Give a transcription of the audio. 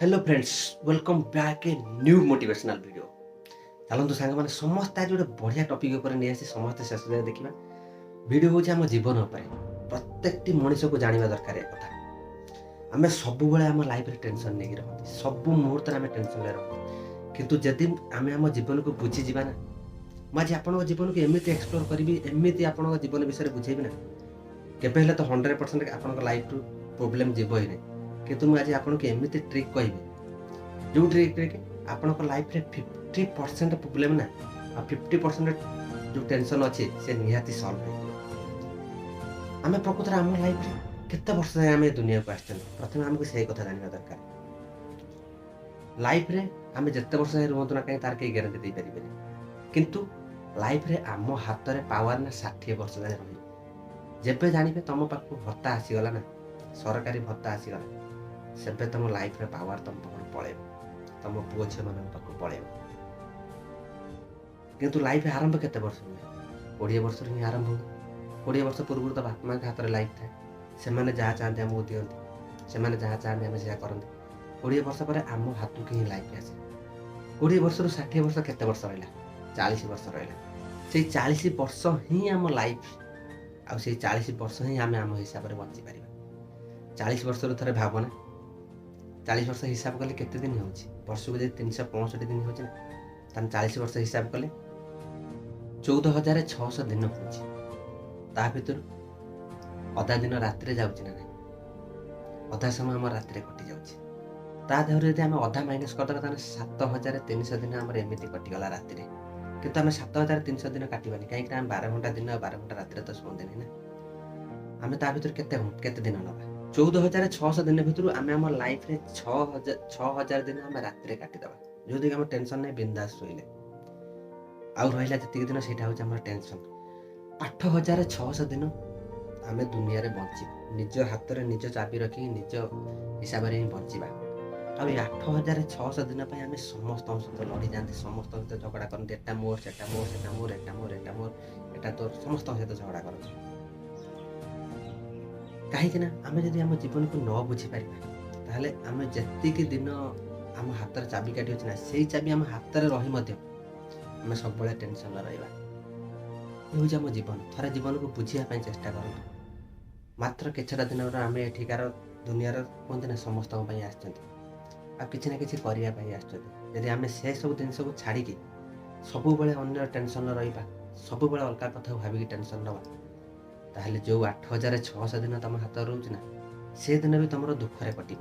Hello friends, welcome back a new motivational video. ଚାଲନ୍ତୁ ସାଙ୍ଗମାନେ, ସମସ୍ତେ ଆଜି ଗୋଟେ ବଢ଼ିଆ ଟପିକ୍ ଉପରେ ନେଇ ଆସି ସମସ୍ତେ ଶେଷ ଯାଏ ଦେଖିବା। ଭିଡ଼ିଓ ହେଉଛି ଆମ ଜୀବନ ଉପରେ। ପ୍ରତ୍ୟେକଟି ମଣିଷକୁ ଜାଣିବା ଦରକାର ଏ କଥା। ଆମେ ସବୁବେଳେ ଆମ ଲାଇଫରେ ଟେନସନ୍ ନେଇକି ରହନ୍ତି, ସବୁ ମୁହୂର୍ତ୍ତରେ ଆମେ ଟେନସନ୍ରେ ରହନ୍ତି। କିନ୍ତୁ ଯଦି ଆମେ ଆମ ଜୀବନକୁ ବୁଝିଯିବା ନା, ମୁଁ ଆଜି ଆପଣଙ୍କ ଜୀବନକୁ ଏମିତି ଏକ୍ସପ୍ଲୋର କରିବି, ଏମିତି ଆପଣଙ୍କ ଜୀବନ ବିଷୟରେ ବୁଝେଇବି ନା, କେବେ ହେଲେ ତ 100% ଆପଣଙ୍କ ଲାଇଫରୁ ପ୍ରୋବ୍ଲେମ୍ ଯିବ ହିଁ ନାହିଁ। କିନ୍ତୁ ମୁଁ ଆଜି ଆପଣଙ୍କୁ ଏମିତି ଟ୍ରିକ୍ କହିବି, ଯେଉଁ ଟ୍ରିକ୍ରେ କି ଆପଣଙ୍କ ଲାଇଫରେ 50% ପ୍ରୋବ୍ଲେମ୍ ନା ଆଉ 50% ଯେଉଁ ଟେନସନ୍ ଅଛି, ସେ ନିହାତି ସଲ୍ଭ ହେଇଯିବ। ଆମେ ପ୍ରକୃତରେ ଆମ ଲାଇଫରେ କେତେ ବର୍ଷ ଯାଏଁ ଆମେ ଦୁନିଆକୁ ଆସିଛନ୍ତି, ପ୍ରଥମେ ଆମକୁ ସେଇ କଥା ଜାଣିବା ଦରକାର। ଲାଇଫରେ ଆମେ ଯେତେ ବର୍ଷ ଯାଏଁ ରୁହନ୍ତୁ ନା କାହିଁ, ତାର କେହି ଗ୍ୟାରେଣ୍ଟି ଦେଇପାରିବେନି। କିନ୍ତୁ ଲାଇଫରେ ଆମ ହାତରେ ପାୱାର ନା 60 ବର୍ଷ ଯାଏଁ ରହିବ। ଯେବେ ଜାଣିବେ ତମ ପାଖକୁ ଭତ୍ତା ଆସିଗଲା ନା, ସରକାରୀ ଭତ୍ତା ଆସିଗଲା, ସେବେ ତମ ଲାଇଫରେ ପାୱାର ତମ ପାଖରୁ ପଳେଇବ, ତମ ପୁଅ ଝିଅମାନଙ୍କ ପାଖକୁ ପଳେଇବ। କିନ୍ତୁ ଲାଇଫ ଆରମ୍ଭ କେତେ ବର୍ଷ ହୁଏ? 20 ବର୍ଷରୁ ହିଁ ଆରମ୍ଭ ହୁଏ। 20 ବର୍ଷ ପୂର୍ବରୁ ତ ବାପା ମାଆଙ୍କ ହାତରେ ଲାଇଫ ଥାଏ। ସେମାନେ ଯାହା ଚାହାନ୍ତି ଆମକୁ ଦିଅନ୍ତି, ସେମାନେ ଯାହା ଚାହାନ୍ତି ଆମେ ସେୟା କରନ୍ତି। 20 ବର୍ଷ ପରେ ଆମ ହାତକୁ ହିଁ ଲାଇଫ ଆସେ। 20 ବର୍ଷରୁ 60 ବର୍ଷ କେତେ ବର୍ଷ ରହିଲା? 40 ବର୍ଷ ରହିଲା। ସେଇ 40 ବର୍ଷ ହିଁ ଆମ ଲାଇଫ, ଆଉ ସେଇ 40 ବର୍ଷ ହିଁ ଆମେ ଆମ ହିସାବରେ ବଞ୍ଚିପାରିବା। 40 ବର୍ଷରୁ ଥରେ ଭାବନା, 40 ବର୍ଷ ହିସାବ କଲେ କେତେ ଦିନ ହେଉଛି? ବର୍ଷକୁ ଯଦି 365 ଦିନ ହେଉଛି ନା, ତାହେଲେ 40 ବର୍ଷ ହିସାବ କଲେ 14,600 ଦିନ ହେଉଛି। ତା ଭିତରୁ ଅଧା ଦିନ ରାତିରେ ଯାଉଛି ନା ନାହିଁ? ଅଧା ସମୟ ଆମ ରାତିରେ କଟିଯାଉଛି। ତା ଦେହରୁ ଯଦି ଆମେ ଅଧା ମାଇନସ୍ କରିଦେବା, ତାହେଲେ 7300 ଦିନ ଆମର ଏମିତି କଟିଗଲା ରାତିରେ। କିନ୍ତୁ ଆମେ 7300 ଦିନ କାଟିବାନି, କାହିଁକିନା ଆମେ 12 ଘଣ୍ଟା ଦିନ ଆଉ 12 ଘଣ୍ଟା ରାତିରେ ତ ଶୁଅନ୍ତିନି ନା। ଆମେ ତା ଭିତରୁ କେତେ କେତେ ଦିନ ନେବା? 14,600 ଦିନ ଭିତରୁ ଆମେ ଆମ ଲାଇଫରେ 6000 ଦିନ ଆମେ ରାତିରେ କାଟିଦେବା, ଯେଉଁଥିରେ ଆମ ଟେନସନ୍ ନାହିଁ, ବିନ୍ଦାସ ଶୋଇଲେ। ଆଉ ରହିଲା ଯେତିକି ଦିନ, ସେଇଟା ହେଉଛି ଆମର ଟେନସନ୍। 8600 ଦିନ ଆମେ ଦୁନିଆରେ ବଞ୍ଚିବା, ନିଜ ହାତରେ ନିଜ ଚାବି ରଖିକି ନିଜ ହିସାବରେ ହିଁ ବଞ୍ଚିବା। ଆଉ ଏଇ 8600 ଦିନ ପାଇଁ ଆମେ ସମସ୍ତଙ୍କ ସହିତ ଲଢ଼ିଯାଆନ୍ତି, ସମସ୍ତଙ୍କ ସହିତ ଝଗଡ଼ା କରନ୍ତି। ଏଟା ମୋର, ସେଟା ମୋର, ସେଟା ମୋର, ଏଟା ମୋର, ଏଟା ମୋର, ଏଟା ତୋର, ସମସ୍ତଙ୍କ ସହିତ ଝଗଡ଼ା କରନ୍ତି। କାହିଁକି ନା ଆମେ ଯଦି ଆମ ଜୀବନକୁ ନ ବୁଝିପାରିବା, ତାହେଲେ ଆମେ ଯେତିକି ଦିନ ଆମ ହାତରେ ଚାବି କାଠି ଅଛି ନା, ସେଇ ଚାବି ଆମ ହାତରେ ରହି ମଧ୍ୟ ଆମେ ସବୁବେଳେ ଟେନସନ୍ରେ ରହିବା। ଏ ହେଉଛି ଆମ ଜୀବନ। ଥରେ ଜୀବନକୁ ବୁଝିବା ପାଇଁ ଚେଷ୍ଟା କରନ୍ତୁ। ମାତ୍ର କିଛିଟା ଦିନର ଆମେ ଏଠିକାର ଦୁନିଆର, କୁହନ୍ତି ନା, ସମସ୍ତଙ୍କ ପାଇଁ ଆସିଛନ୍ତି ଆଉ କିଛି ନା କିଛି କରିବା ପାଇଁ ଆସିଛନ୍ତି। ଯଦି ଆମେ ସେସବୁ ଜିନିଷକୁ ଛାଡ଼ିକି ସବୁବେଳେ ଅନ୍ୟ ଟେନସନ୍ରେ ରହିବା, ସବୁବେଳେ ଅଲଗା କଥାକୁ ଭାବିକି ଟେନସନ୍ ନେବା, ତାହେଲେ ଯେଉଁ 8600 ଦିନ ତୁମ ହାତରେ ରହୁଛି ନା, ସେ ଦିନ ବି ତୁମର ଦୁଃଖରେ କଟିବ।